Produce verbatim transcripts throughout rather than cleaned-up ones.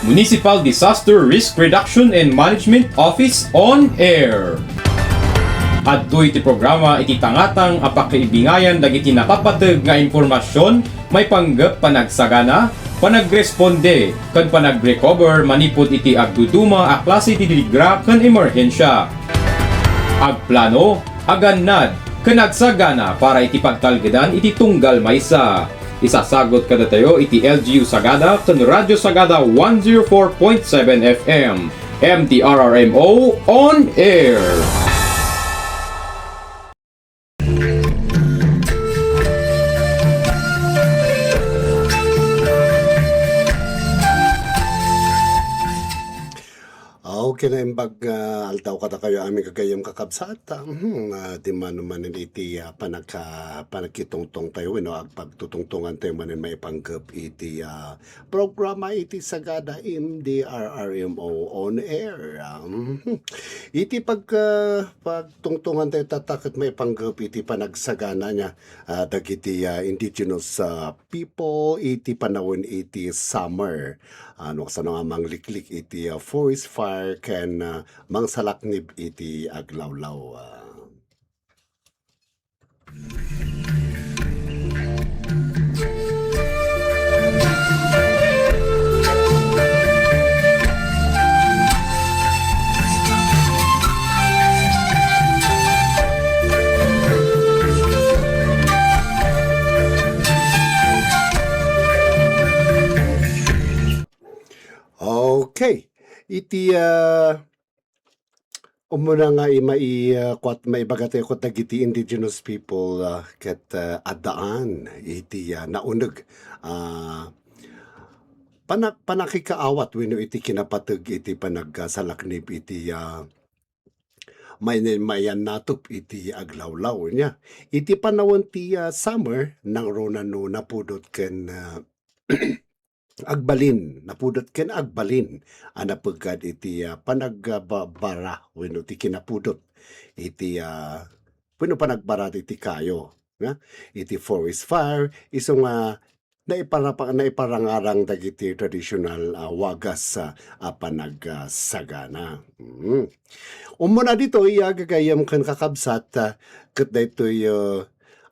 Municipal Disaster Risk Reduction and Management Office on Air. Adtoy ti programa iti tangatang a pakaibingayan dagiti napapateg nga impormasion maipanggep panagsagana, panagresponde, ken panagrecover manipud iti agduduma a klase ti diligra ken emerhensia. Agplano, agannad, ken agsagana para iti pagtalgedan iti tunggal maysa. Isasagut kadatayo iti L G U Sagada ken Radyo Sagada one zero four point seven F M, M D R R M O on air. Okay, naimbag nga aldaw kadakayo amin gagayyem kakabsat. Mhm, ah, di mano manen iti, ah, panagka-, panagkitungtong tayo, wenno agpagtutungtongan tayo manen maipanggep iti, ah, programa iti Sagada M D R R M O on air. Ah, mhm. Iti pagka-, pagtungtongan tayo tatta ket maipanggep iti panagsagana niya, ah, dagiti, ah, indigenous, ah, people iti panawen iti summer. Ah, no kasano nga mangliklik iti, ah, forest fire ken, ah, mangsalaknib iti aglawlaw. Ah. Okay. Iti, ah, umuna nga i-, mai-, ah, kuat-, maibaga tayo ket dagiti indigenous people, ah, ket, ah, addaan iti, ah, nauneg, ah, panak-, panakikaawat wenno iti kinapateg iti panagsalaknib iti, ah, may-, mayannatep iti aglawlaw niya. Iti panawen ti, ah, summer, nangruna no napudot ken, ah, agbalin, napudot ken agbalin a napeggad iti, ah, panag-, ah, ba-, bara wenno ti kinapudot iti, ah, wenno panagbara iti kayo, nga iti forest fire, isu nga naiparapa-, naiparangarang dagiti traditional, ah, wagas, ah, a panag-, ah, sagana. Mm. Umuna ditoy, ah, gagayyem ken kakabsat, ah, ket daytoy, ah,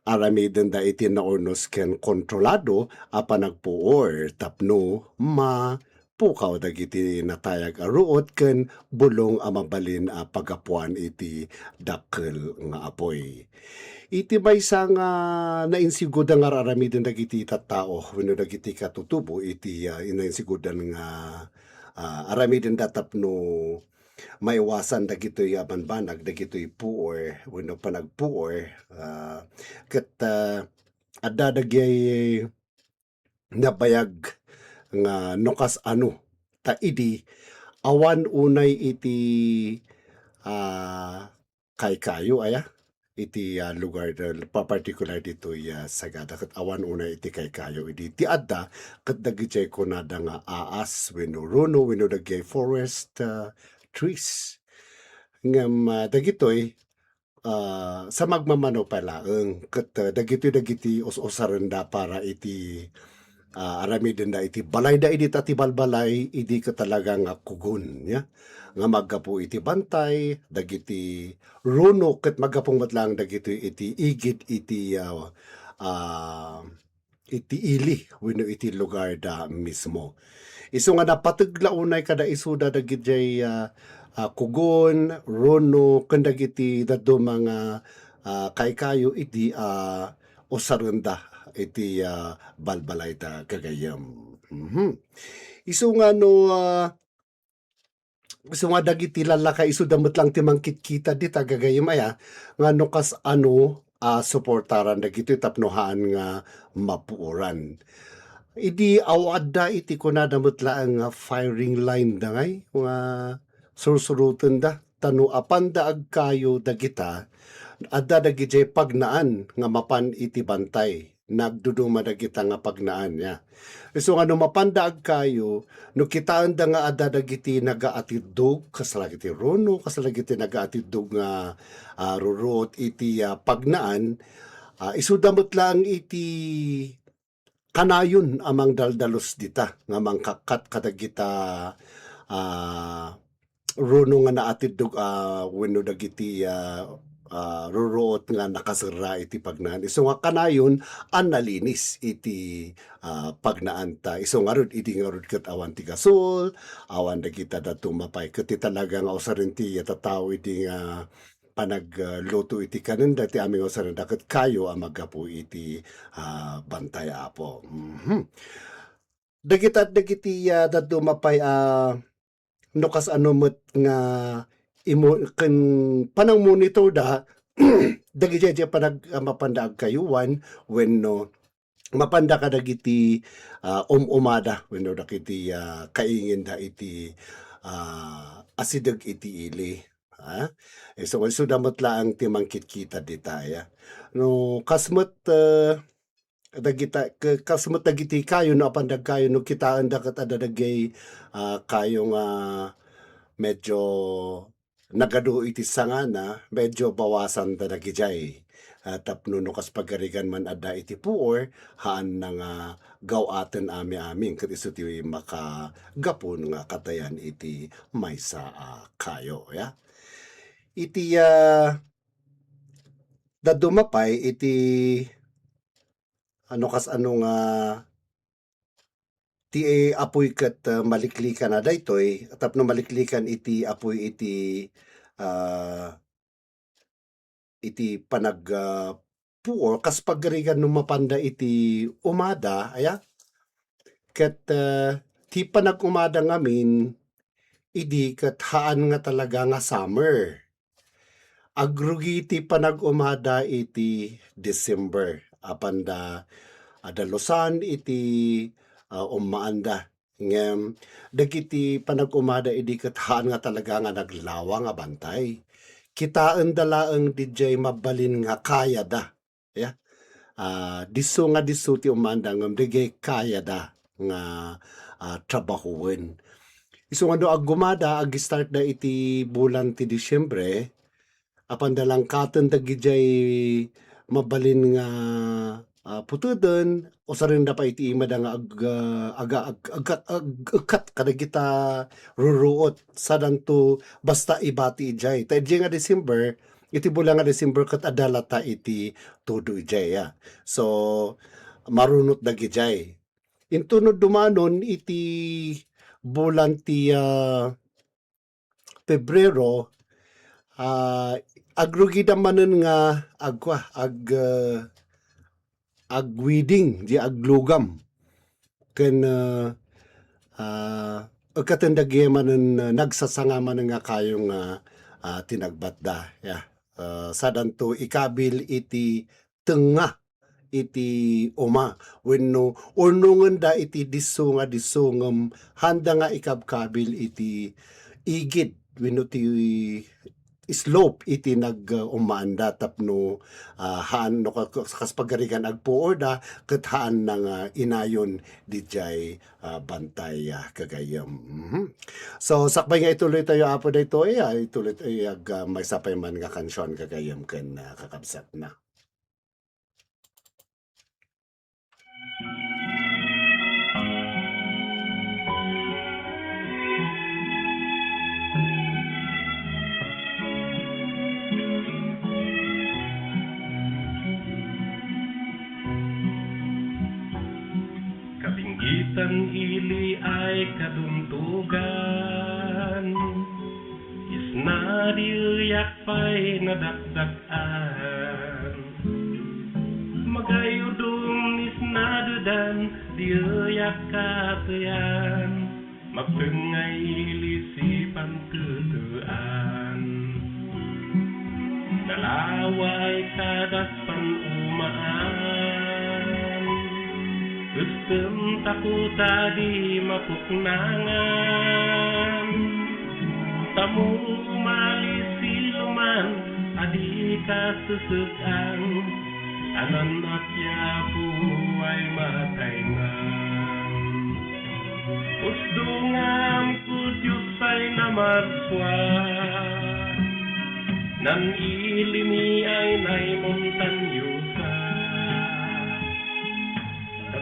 aramidenda iti naurnos ken kontrolado a panagpuor tapno mapukaw dagiti natayag a ruot ken bulong a mabalin a paggapuan iti dakkel nga apuy. Iti maysa nga nainsigodan nga ar-aramiden dagiti tattao wenno dagiti katutubo iti, ah, nainsigodan nga, ah, aramidenda tapno maiwasan dagitoy a banbanag, dagitoy puor wenno panagpuor, ah, ket, ah, adda dagiti nabayag nga no kas-ano ta idi awan unay iti, ah, kaykayo aya iti, ah, lugar, ah, pa-, particular ditoy, ah, Sagada ket awan unay iti kaykayo idi ti adda ket dagiti kunada nga aas wenno runo wenno dagiti forest, ah, trees. Ngem, ah, dagitoy, ah, sa magmamano pay laeng ket, ah, dagitoy dagiti us-usarenda para iti, ah, aramidenda iti balayda idi ta ti balbalay idi ket talaga nga kugon, ya, nga maggapu iti bantay, dagiti runo ket maggapu met laeng dagitoy iti igid iti, ah, ah, iti ili wenno iti lugarda mismo. Isu nga napateg la unay kada isuda dagiti, ah, ah, kugon, runo, ken dagiti dadduma nga, ah, kaykayo idi, ah, usarenda iti, ah, balbalayda gagayyem. Mhm. Isu nga no, ah, Isu nga dagiti lallakay isuda met laeng ti mangkitkita dita gagayyem aya, nga no kas-ano a suportaran dagitoy tapno haan nga mapuoran. Idi aw-, adda iti kunada met laeng nga firing line da ngay nga sursurotenda, ta no apanda agkayo dagita, adda dagidiay pagnaan nga mapan iti bantay. Nagduduma dagita nga pagnaan, ya. Isu nga no mapanda agkayo, no kitaenda nga adda dagiti nagaatiddog, kas dagiti runo, kas dagiti nagaatiddog nga, ah, ruruot iti, ah, pagnaan, ah, isuda met laeng iti, kanayon a mangdaldalus dita nga mangkakkat kadagita, ah, runo nga naatiddog, ah, wenno dagiti, ah, ah, ruruot nga nakaserra iti pagnaan. Isu nga kanayon a nalinis iti, ah, pagnaanta. Isu ngarud, idi ngarud ket awan ti gasol, awan dagita dadduma pay. Ket ti talaga nga usaren ti tattao idi nga panag-, ah, luto iti kanenda, ti amin nga usarenda ket kayo a manggapu iti, ah, bantay, Apo. Mhm. Dagita, dagiti, ah, dadduma pay, ah, no kasano met nga imo-, ken panangmonitorda, dagiti, dagiti panag-, ah, mapanda agkayuan wenno mapanda kadagiti, ah, um-umada wenno dagiti, ah, kaingenda iti, ah, asideg iti ili, ah. Isu, isuda met laeng ti mangkitkita dita, ya. No, kas met, eh, dagita, ke-, kas met dagiti kayo, no, apan dagkayo, no, kitaenda ket adda dagiti, ah, kayo nga medyo nagadu iti sangana, medyo bawasanda dagidiay. Ah, tapno no kas pagarigan man adda iti puor, haanna nga gaw-aten amin-amin, ket isu ti makagapu nga katayan iti maysa a kayo, ya. Iti, ah, dadduma pay iti ano, kas ano nga ti apuy ket, ah, maliklikan a daytoy, tapno maliklikan iti apuy iti, ah, iti panag-, ah, puor, kas pagarigan no mapanda iti umada, aya? Ket, ah, ti panag-umada ngamin, idi ket haan nga talaga nga summer. Agrugi ti panag-umada iti December, apan da, ah, dalusan iti, ah, ummaanda. Ngem dagiti panag-umada idi ket haan nga talaga nga naglawang a bantay. Kitaenda laeng didiay mabalin nga kayada. Ya. Ah, disso nga disso ti ummaanda ngem dagiti kayada nga, ah, trabahoen. Isu nga no aggumada, ag-start da iti bulan ti Disiembre, apan da langkaten dagidiay mabalin nga, ah, puteden, usarenda pay iti imada nga ag-, ah, aga-, ag-, agkat, ag-, agkat kadagita ruruot, sadanto basta ibati idiay. Ta idiay nga December, iti bulan nga December ket adda lata iti tudo idiay, ya. So, marunot dagidiay. Intono dumanon iti bulan ti, ah, Pebrero, ah, agrugida manen nga agkua, ag-, ah, agwedding, di aglugam. Ken, ah, ah, agkaten dagiti manen, ah, nagsasanga manen nga kayo nga, ah, tinagbatda. Ya. Ah, sadanto ikabil iti tengnga iti uma wenno urnongenda iti disso nga disso ngem haanda nga ikabkabil iti igid wenno ti slope iti nag-, uh, ummaanda tapno, ah, haan no ka-, kas pagarigan agpuorda ket haanna nga inayon didiay, ah, bantay, ah, gagayyem. Mhm. So, sakbay nga ituloy tayo, Apo, daytoy, ah, ituloy tayo ag, ah, maysa pay man nga kansion gagayyem ken, ah, kakabsatna. Kabinggitan ili ay kaduntogan, isna di eyak pay nadakdak-an. Magayudom isna dedan, di eyak kateyan. Mapteng nga ili sipan tetean. Nalaway kadat pan-umaan. Estem tako ta di mapuknangan. Tamo umalis siluman a di kasesek-an. Anan a ti Apo ay mataynan. Usdongam ko Dios ay namarsua, nan ilimi ay naimontanyosa.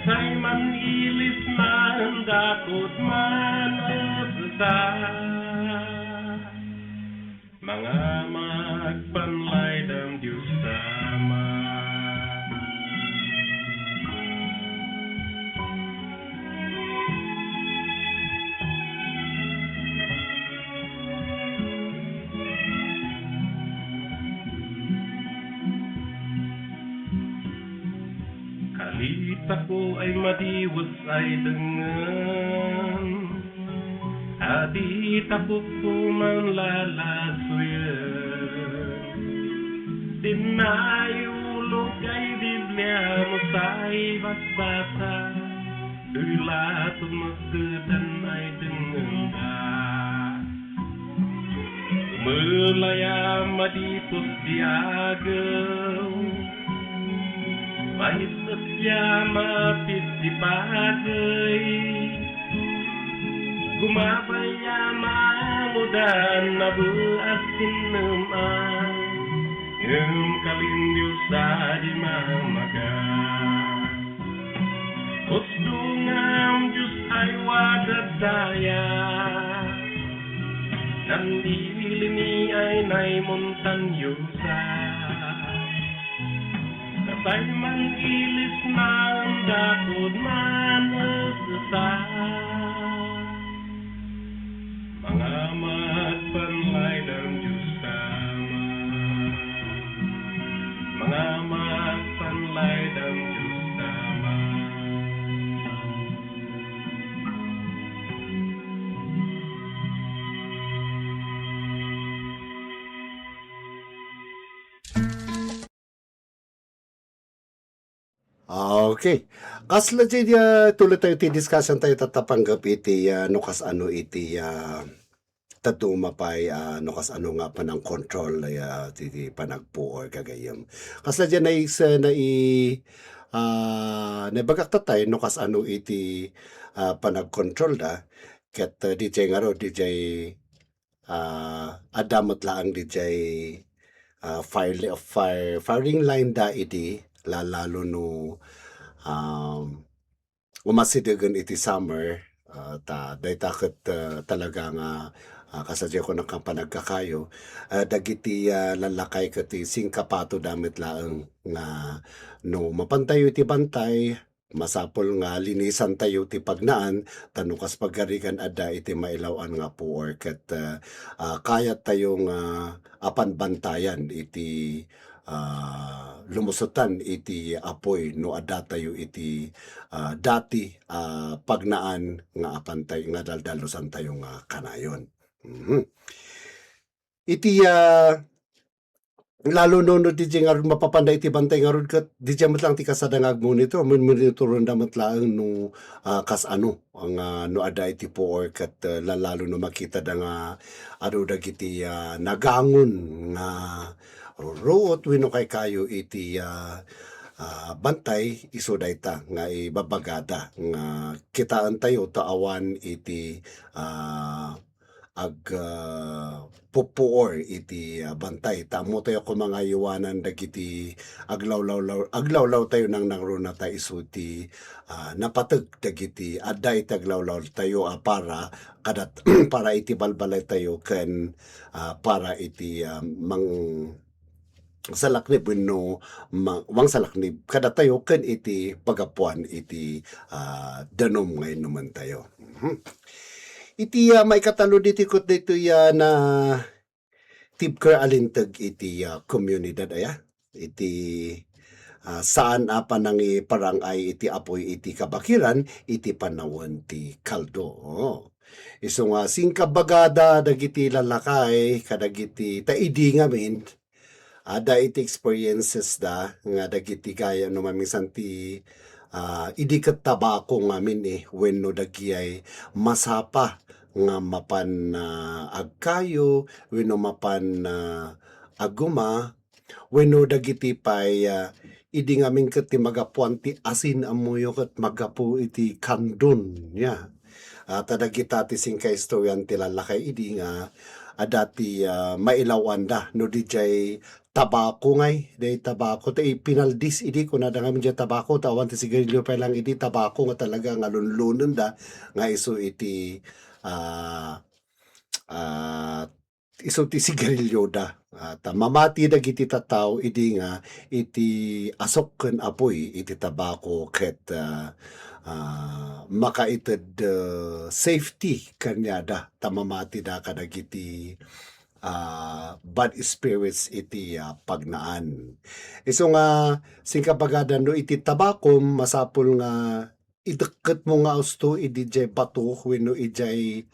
Say man ilisna, dakot man esa. Mangamag panlaydam Dios Ama. Kalitako ay madiwes ay dengngen, a ditako ko manlalasoyen. Dinnayo ulog ay Biblia mo say basbasa, dula tud masketan ay dengngenka. Melaya madipos ti agew, maisesya mapit ti pagey. Gumabaya maamudan, nabeas tinnem-am, ngem kalin Dios a di mamaga. Pusdongam, Dios ay wadad daya, nandilimi ay nay montanyosa. Say man ilisna, dakot man esa. Mangamag panlaydam Dios Ama. Mangamag panlaydam Dios Ama. Okay. Kasla diay, ah, tuloy tayo ti discussion tayo tatta panggep iti, ah, no kasano iti, ah, dadduma pay, ah, no kasano nga panang-control, ah, ti, ti panagpuor gagayyem. Kasla diay nais-, nai-, ah, naibagak tatta no kasano iti, ah, panag-control da. Ket, ah, diay ngarud, diay ah, adda met laeng diay, ah, fire li-, fire, firing line da idi, lalalo no, um, umasidegen iti summer, ah, ta dayta ket, ah, talaga nga, ah, kasla diay kunam nga panagkakayo, ah, dagiti, ah, lallakay ket ti singkapatoda met laeng nga no mapantayo iti bantay, masapul nga linisantayo ti pagnaan, ta no kas pagarigan adda iti mailaw-an nga puor ket, ah, ah, kayattayo nga apan bantayan iti, ah, lumusotan iti apuy no addatayo iti, ah, dati a pagnaan nga apantay-, nga daldalusantayo nga kanayon. Mhm. Iti, ah, lalo no, no diay ngarud mapapanda iti bantay ngarud ket diay met laeng ti kasada nga agmonitor, mon-, monitoronda met laeng no, ah, kas ano nga no adda iti puor ket, ah, lalalo no makitada nga adu dagiti, ah, nagangon nga ruruot wenno kaykayo iti, ah, ah, bantay, isu dayta nga ibabagada nga kitaentayo ta awan iti, ah, ag, ah, puppuor iti, ah, bantay. Ta ammotayo koma nga aywanan dagiti aglawlawlaw-, aglawlawtayo nangnangruna ta isu ti, ah, napateg dagiti adda iti aglawlawtayo a para kadat-, para iti balbalaytayo ken, ah, para iti, ah, mang-, salaknib wenno ma-, mangsalaknib kadatayo ken iti pagapuan iti, ah, danum nga innumantayo. Mhm. Iti, ah, maikatalo ditoy ket ditoy, ah, natibker a linteg iti, ah, komunidad aya. Iti, ah, saan a panangiparang-ay iti apuy iti kabakiran iti panawen ti kaldo. Oo. Isu nga singkabagada dagiti lallakay kadagiti ta idi ngamin, adda iti experiences da nga dagiti gayam no mamingsan ti, ah, idi ket tabako ngamin, eh, wenno dagiay masapa nga mapan, ah, agkayo wenno mapan, ah, aguma wenno dagiti pay, ah, idi ngamin ket ti magapuan ti asin, ammoyo ket magapu iti kandon, ya. Ah, ta dagita ti singkaistoryan ti lallakay idi nga adda ti, ah, mailaw-anda no diay tabako ngay, day tabako, ta ipinaldis idi, kunada ngamin diay tabako, ta awan ti sigarilyo pay lang idi, tabako nga talaga nga lunlunenda, nga isu iti, ah, ah, isu ti sigarilyoda. Ah, ta mamati dagiti tattao idi nga iti asok ken apuy iti tabako ket, ah, ah, makaited, ah, safety kaniada ta mamatida kadagiti, ah, bad spirits iti, ah, pagnaan. Isu nga singkabagada no iti tabako, masapul nga idekketmo nga usto idi jay bato wenno idiay,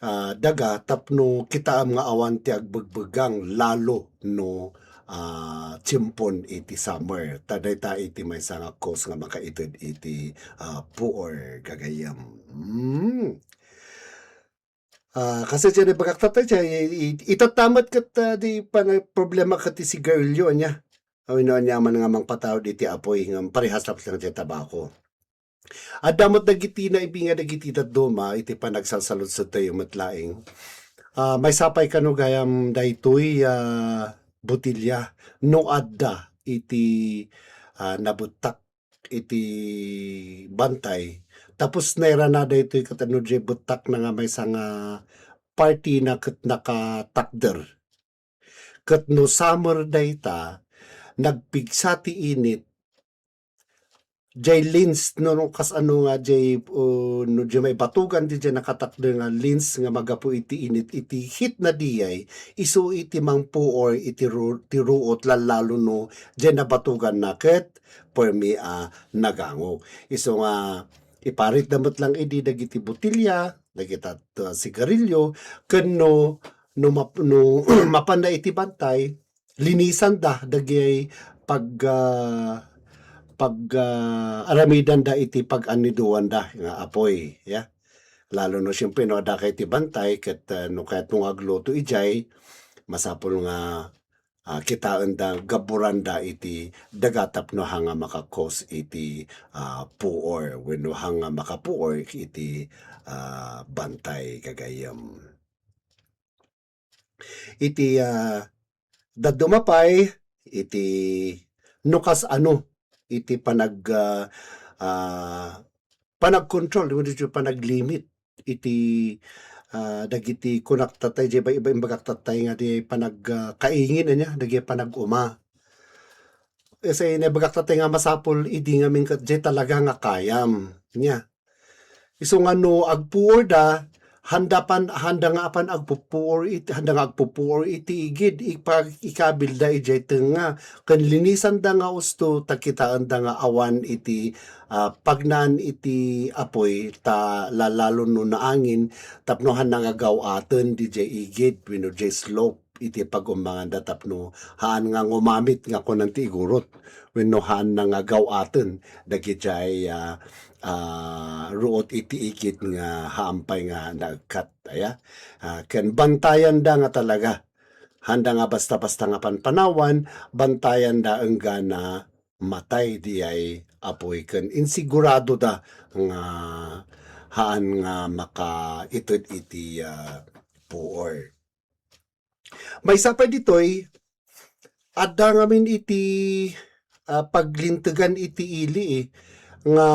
ah, daga tapno kitaem nga awan ti agbegbeggang lalo no, ah, tiempon iti summer. Ta dayta iti maysa nga cause nga makaited iti, ah, puor gagayyem. Mm. Ah, kasi diay ibagak tatta, diay i-, i-, itatta met ket, ah, di pan-, problema ket ti sigarilyo, ania? Wenno aniaman nga mangpataud iti apuy, nga parehas laeng diay tabako. Adda met dagiti naibinga dagiti dadduma iti panagsalsaludsettayo met laeng. Ah, maysa pay kano gayam daytoy, ah, botelya no adda iti, ah, nabuttak iti bantay. Tapos nairana daytoy ket ano diay buttakna nga maysa nga partina ket nakatakder. Ket no summer dayta, nagpigsa ti init, jay lens no, no kas ano nga jay, uh, no jay maibatugan ti jay nakatakder nga lens nga magapu iti init, iti heat na diay, isu iti mangpuor iti ru-, ti ruot lallalo no jay nabatuganna ket permi a nagango. Isu nga iparitda met lang idi dagiti botelya, dagiti, uh, sigarilyo, ken no, no map-, no mapanna iti bantay, linisanda dagiti pag, ah, pag, ah, aramidanda iti pag-anniduanda nga apuy, ya. Lalo no, siyempre, no, adda kay ti bantay, ket, ah, no kayatmo nga agluto idiay, masapul nga, ah, kitaenda, gabburanda iti daga tapno haan nga maka-cause iti, ah, puor, wenno haan nga makapuor iti, ah, bantay, gagayyem. Iti, ah, dadduma pay iti no kas ano iti panag-, ah, ah, panagkontrol, wenno iti panaglimit iti, ah, dagiti kunak tattay, diay iba, iba, imbagak tattay nga di panag-, ah, kaingin, ania, dagiti panag-uma. Kasi naibagak tattay nga masapul idi ngamin ket diay talaga nga kayam. Nia. Isu nga no agpuorda, handa pan, handa nga apan agpupuor iti, handa nga agpupuor iti igid, ipag-, ikabilda idiay tengnga. Ken linisanda nga usto, ta kitaenda nga awan iti, ah, pagnaan iti apuy, ta lallalo no naangin, tapno handa nga gaw-aten didiay igid, wenno diay slope. Iti pagummanganda tapno haan nga ngumamit nga kunan ti igurot wenno haanna nga gaw-aten dagidiay, ah, ah, ruot iti igid nga haan pay nga naekkat, aya. Ah, ken bantayanda nga talaga. Handa nga basta-basta nga panpanawan, bantayanda enggana matay diay apuy ken insiguradoda nga haan nga makaited iti, ah, puor. Maysa pay ditoy, adda ngamin iti, ah, paglintegan iti ili, eh, nga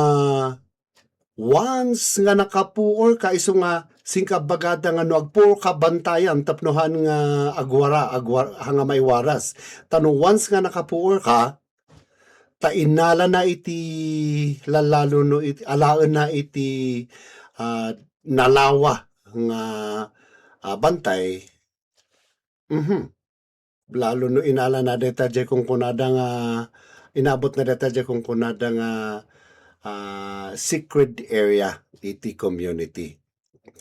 once nga nakapuor ka, isu nga singkabagada nga no agpuor ka, bantayam tapno haan nga agwara, agwar-, haan nga maiwaras. Ta no once nga nakapuor ka, ta innalana iti lallalo no iti, alaenna iti, ah, nalawa nga, ah, bantay. Mhm. Lalo no inalana dayta diay kunkunada nga, inabotna dayta diay kunkunada nga, ah, secret area iti community.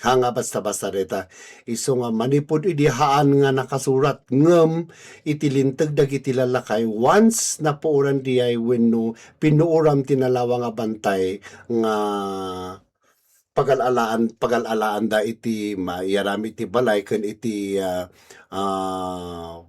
Haan nga basta-basta dayta, isu nga manipud idi haan nga nakasurat, ngem iti linteg dagiti lallakay, once napuoran diay wenno pinuoram ti nalawa nga bantay nga pagal-alaan, pagal-alaanda iti maiyaram iti balay ken iti, ah, ah,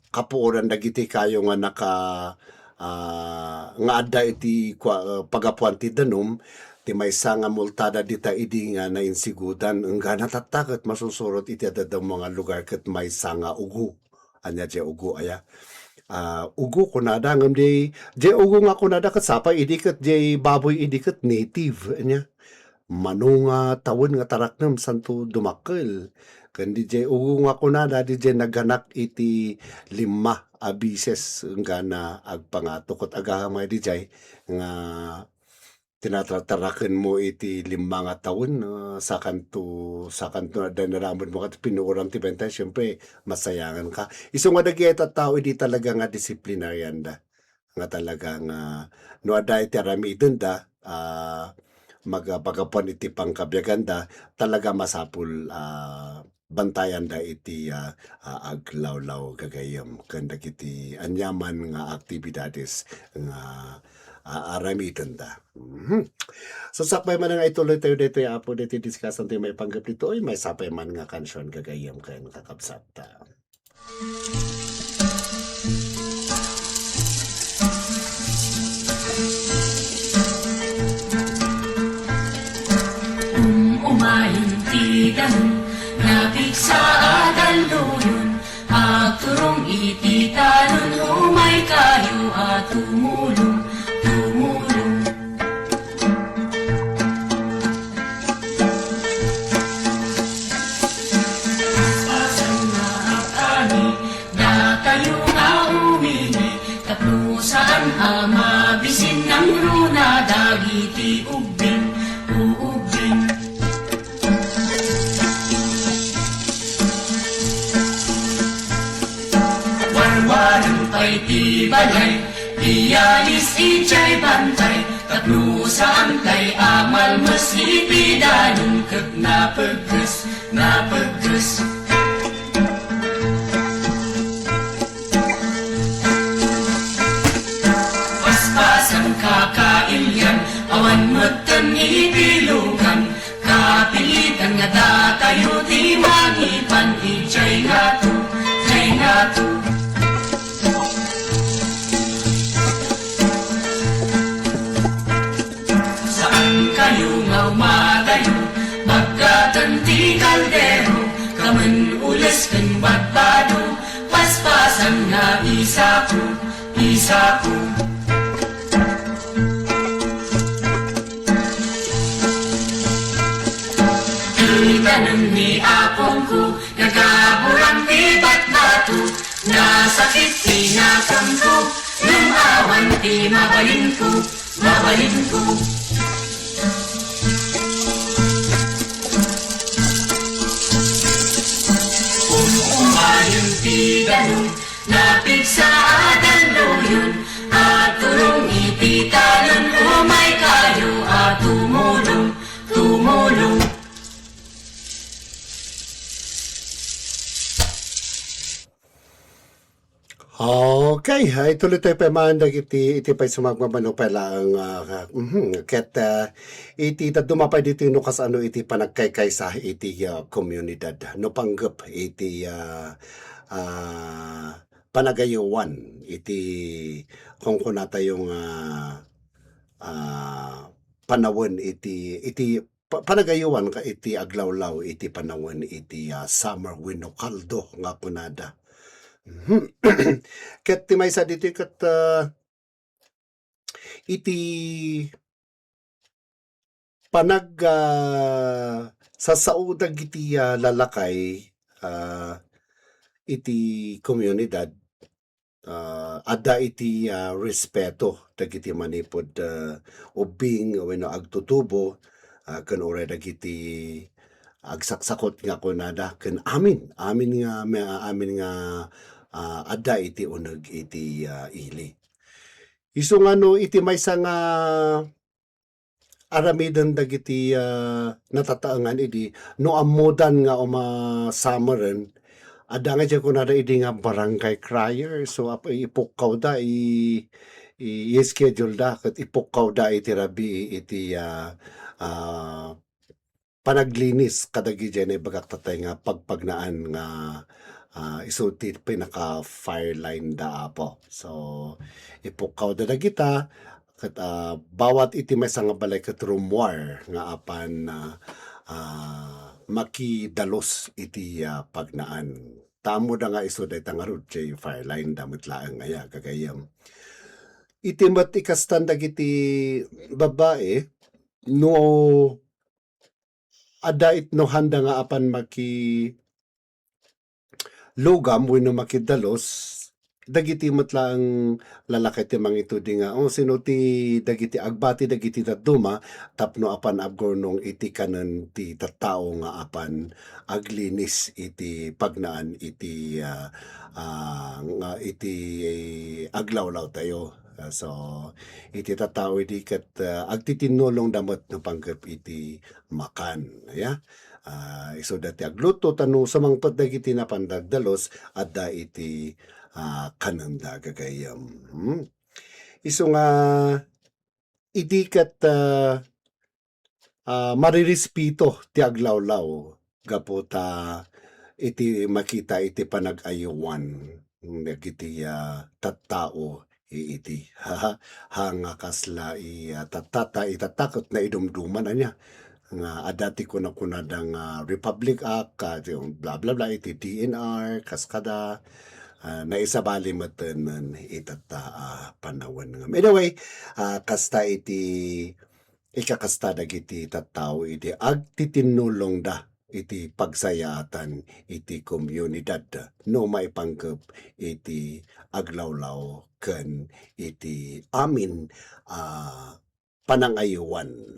kapuoran dagiti kayo nga naka-, ah, nga adda iti kua-, ah, pagapuan ti danum, ti maysa nga multada dita idi nga nainsigudan, enggana tatta ket masusurot iti adda nga lugar ket maysa nga ugo. Ania diay ugo, aya? ah, ugo kunada, ngem di, di ugo nga kunada ket sapay idi ket di baboy idi ket native, ania. Mano nga tawen nga taraknem santo dumakkel. Ken di jay ugo nga kunada, di jay naganak iti lima a bises enggana agpangato ket agaham nga di jay nga tinatartaraken mo iti lima nga tawen, ah, sakanto, sakanto adda naramid mo ket pinuoram ti benta, siyempre, masayangan ka. Isu nga dagiti tattao idi talaga nga disciplinarian da, nga talaga nga no adda iti aramidenda, ah, maga-, pagapuan iti pangkabiaganda, talaga masapul, ah, bantayanda iti, ah, ah, aglawlaw gagayyem ken dagiti aniaman nga aktibidades nga, ah, aramidenda. Mhm. So, sakbay man nga ituloy tayo ditoy, Apo, ditoy diskasan tayo maipanggep ditoy, maysa pay man nga kansion gagayyem ken kakabsat. Umayen ti danum, napigsa a dalluyon, agturong iti talon, umay kayo a tumulong, tumulong. Paspasan nga agkami, datayo nga umili, tapno saan a mabisin nangruna dagiti ubbing, uubbing. Warwarem pay ti balay, iyalis idiay bantay, tapno saan tay a malmes iti danum ket napegges, napegges. Paspasan kakailian, awan metten iti lungan, kapilitan nga datayo ti mangipan idiay ngatu, idiay ngatu. Saan kayo nga umatayo, baggaten ti kaldero, kamen ules ken badbado, paspasan nga isako, isako. Itanem ni apongko, nagaburan ti batbato, nasakit ti nakamko, ngem awan ti mabalinko, mabalinko. Umayen ti danum, napigsa a dalluyon, agturong iti talon, umay kayo a tumulong, tumulong. Okay, ay tuloy tayo pa man dagiti iti pay sumagmamano pa laeng, ah, mhm, ket, ah, iti dadduma pay ditoy no kasano iti panagkaykaysa iti, ah, komunidad. No panggep iti, ah, ah, panagayowan iti kunkunatayo nga, ah, panawen iti, iti pa-, panagayowan ka iti aglawlaw iti panawen iti, ah, summer wenno kaldo nga kunada. Mhm. Ket ti maysa ditoy ket, ah, iti panag, ah, sasao dagiti, ah, lalakay, ah, iti komunidad, ah, adda iti, ah, respeto dagiti manipud, ah, ubbing wenno agtutubo, ah, ken uray dagiti agsaksakot nga kunada ken amin, amin nga, amin nga, ah, adda iti uneg iti, ah, ili. Isu nga no iti maysa nga aramiden dagiti, ah, natataengan idi no ammodan nga uma-summeren, adda nga diay kunada idi nga barangay crier. So, ap-, ipukkawda, i-, i-, i-schedule da ket ipukkawda iti rabii iti, ah, ah, panaglinis kadagiti naibagak tatay nga pagpagnaan nga, ah, isu ti pinaka fire line da, Apo. So, ipukkawda dagita, ket, ah, bawat iti maysa nga balay ket rummuar nga apan, ah, ah, makidalus iti, ah, pagnaan. Ta ammoda nga isu dayta ngarud, ti Fireline da met laeng aya, gagayyem. Iti met ikastan dagiti babbai, no adda itnohanda nga apan makilugam wenno makidalus, dagiti met laeng lalaki ti mangitudi nga, "Oh, sino ti dagiti agbati dagiti dadduma tapno apan aggurnong iti kanen ti tattao nga apan aglinis iti pagnaan iti, ah, ah, nga iti aglawlawtayo?" Ah, so, iti tattao idi ket, ah, agtitinnulongda met no panggep iti makan, ya. Ah, isuda ti agluto, ta no sumangpet dagiti napan dagdalus, adda iti, ah, kanenda, gagayyem. Hmm? Isu nga, idi ket, ah, ah, marirespeto ti aglawlaw gapu ta iti makita iti panag-aywan dagiti, ah, tattao iti ha, ha, nga kasla i, ah, tattata, itatta ket naidumduman ania nga adda ti kunakunada nga Republic Act, ka, ti bla, bla, bla, iti D N R, kas kada, ah, naisabali met itatta a panawen. Anyway, ah, kasta iti ikakasta dagiti tattao idi agtitinnulongda iti pagsayaatan iti komunidad no maipanggep iti aglawlaw ken iti amin a panangaywan.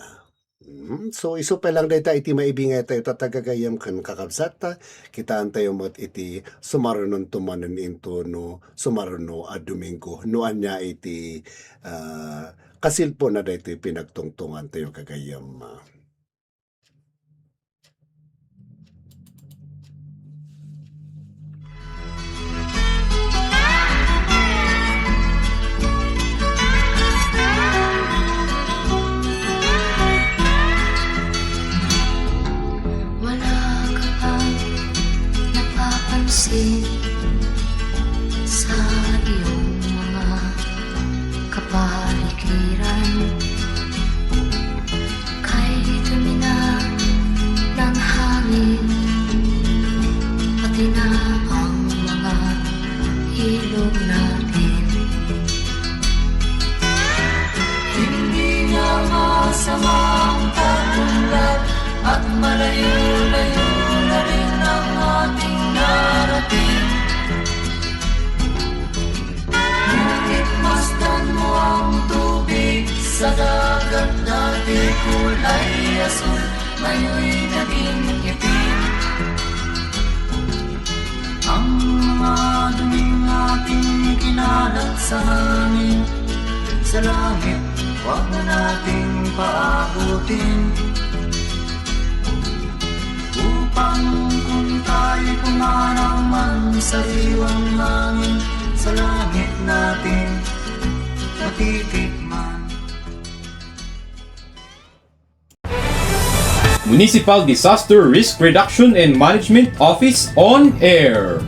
Mhm. So, isu pay lang dayta iti maibingay tayo, tattao gagayyem ken kakabsat. Kitaentayo met iti sumarunonto manen intono sumaruno a Domingo. No ania iti, ah, kasilpona daytoy pinagtungtungan tayo, gagayyem. Wala ka pang napapansin sa iyong mga kapaligiran. Kay dumi na ng hangin, pati na ang mga ilog natin. Hindi nga masama ang pag-unlad at malayo-layo na rin ang ating narating. Ngunit masdan mo ang tubig sa dagat, dati kulay asul, ngayoy naging itim. Ang mga duming ating ikinalat sa hangin, sa langit, huwag na nating paabutin. Upang kung tayo'y pumanaw man sa sariwang hangin, sa langit natin matitikman. Municipal Disaster Risk Reduction and Management Office on air.